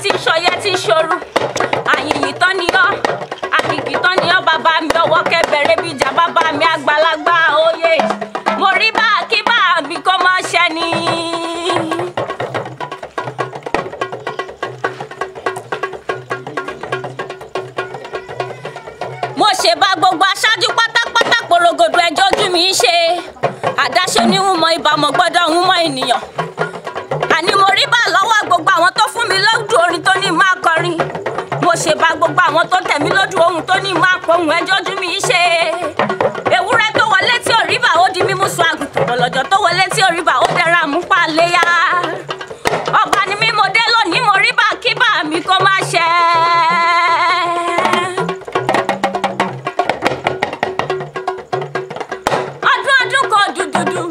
tí ń ṣọyẹ́ tí ń ṣoru. Àyìnyín tán ni ọ́, àkìkì tán ni ọ́ bàbá mi, ọwọ́ kẹbẹ̀rẹ̀ bí ìjà bàbá mi àgbàlagbà oyè. Mo rí bá kí bá mi kó má ṣẹ ni. Mo ṣe bá gbogbo aṣáájú pátápátá porogodo ẹjọ́ ojú mi ń ṣe. Àdáṣe ní ń mọ ìbámu gbọ́dọ̀ ń mọ ènìyàn. Àní mo rí bá lọ́wọ́ gbogbo àwọn tó fún mi lójú orin tó ní máa kọrin. Mo ṣe bá gbogbo àwọn tó tẹ̀ mí lójú ohun tó ní máa pohùn ẹjọ́ ojú mi ń ṣe. Ewúrẹ́ tó wọlé tí ò rí bà ó di mímú sun àgùntàn. Ọ̀lọ́jọ́ tó wọlé tí ò rí bà ó dẹra mú pa léyà. Ọba ni mí mo dé lónìí, mo rí bá kí bá mi kó má ṣẹ. Ọdún ọdún kan dùdùdù,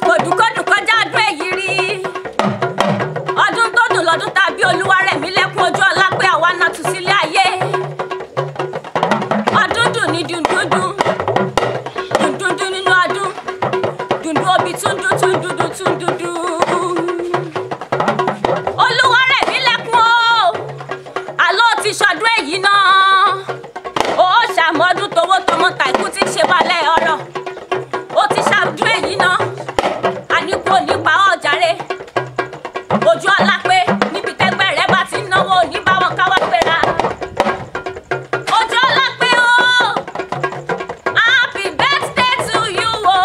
kòdùkòdù kọjá ọdún èyí rí. Ọdún tó dùn lọ́dún tàbí olúwa rẹ̀ mí lẹ́kún ojú ọlá pé àwa náà tù sílé ayé. Ọdún dùn ní dùndúndùn, dùndúndùn nínú ọdún, dùndún obì tún dùn tún dúdú tún dúdú. Olúwa rẹ̀ mí lẹ́kún o, àlọ́ ti ṣọdún èyí náà. Ó ṣàmọ́dún towó tọmọ tàìkú tí ń ṣe balẹ̀ ọ̀rọ̀. Ó ti ṣàdún èyí náà, àníkù nípa ọ̀jàre. Ojú ọlá pé níbi tẹ́gbẹ́ rẹ bá ti ń náwó ní báwọn káwá gbéra. Ojú ọlá pé o, happy birthday to you o.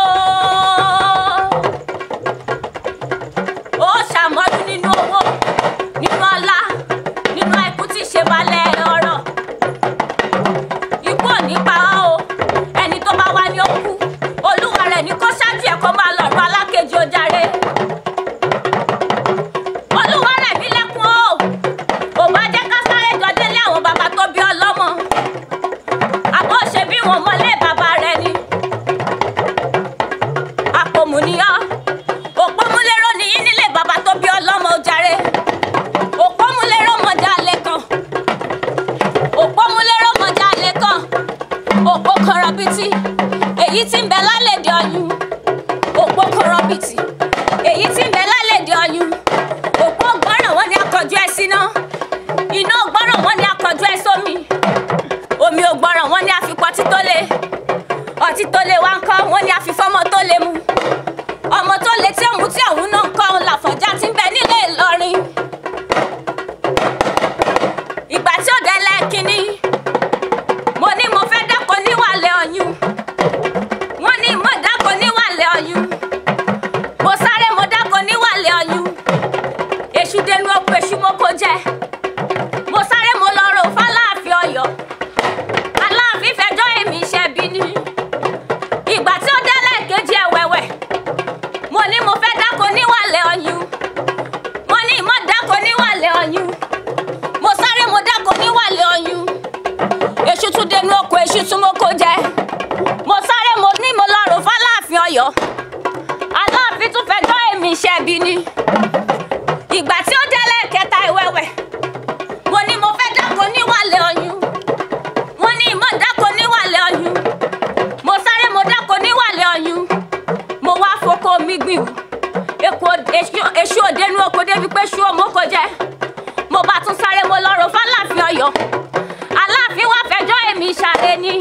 Ó ṣàmọ́dún nínú owó, nínú ọlá, nínú àìkú tí ṣe balẹ̀ ọ̀rọ̀. Ikú ò ní pa ọ́ o, ẹni tó bá wá ní ó kú. Olúwa rẹ̀ ní kó ṣáájú ẹ̀ kó máa lọ̀rọ̀ alákejì ó jàre. Olúwa rẹ̀ mí lẹ́kún o, ò bá jẹ́ ká sáré jọ délé àwọn bàbá tó bí ọlọ́mọ. Àbó ṣe bí wọn mọ́lé bàbá rẹ̀ ni. Àpòmù ni ọ́, òpómúléró ni yín nílé bàbá tó bí ọlọ́mọ ó jàre. Òpómúléró mọ̀já lẹ́kan, òpómúléró mọ̀já lẹ́kan, òpó kan rọbìtì, èyí tí ń bẹ lálẹ́dẹ̀ ọyún. Òpó kan rọbìtì, èyí tí ń bẹ lálẹ́dẹ̀ ọyún. Òpó gbọ́ràn wọ́n ní akọjú ẹ síná, iná gbọ́ràn wọ́n ní akọjú ẹ sómi, omi ò gbọ́ràn wọ́n ní àfikọ́ ọtí tó le, ọtí tó le wá ń kọ́ wọ́n ní àfifọ́mọ tó le mu, ọmọ tó le tí òun tí òun náà ń kọ́ òun làfọ̀njá tí ń bẹ nílé Ìlọrin. Ìgbà tí ò délẹ̀ kínní, mo ní mo fẹ́ dáko níwàlẹ̀ ọyún, wọ́n ní mo dáko níwàlẹ̀ ọyún, mo sáré mo dáko níwàlẹ̀ ọyún, èṣù dénú oko èṣù mo kó jẹ, mo sáré mo lọ rò fáláàfin Ọ̀yọ́, Aláàfin fẹjọ́ èmi ṣẹbi ni. Ìgbà tí ó délẹ̀ kejì ẹ̀wẹ̀wẹ̀, mo ní mo fẹ́ dáko níwàlẹ̀ ọyún, mo ní mo dáko níwàlẹ̀ ọyún, mo sáré mo dáko níwàlẹ̀ ọyún, èṣù tún dénú oko èṣù tún mo kó jẹ, mo sáré mo ní mo lọ rò fáláàfin Ọ̀yọ́, Aláàfin tún fẹjọ́ èmi ṣẹbi ni. Ìgbà tí ó délẹ̀ kẹta ìwẹ̀wẹ̀, mo ní mo fẹ́ dáko níwàlẹ̀ ọyún, wọ́n ní mo dáko níwàlẹ̀ ọyún, mo sáré mo dáko níwàlẹ̀ ọyún, mo wá foko mi gbìn, èṣù òdenu oko débi pé ṣú ọmọ kò jẹ, mo bá tún sáré mo lọ rò fáláàfin Ọ̀yọ́, Aláàfin wá fẹjọ́ èmi ṣàrẹ ni.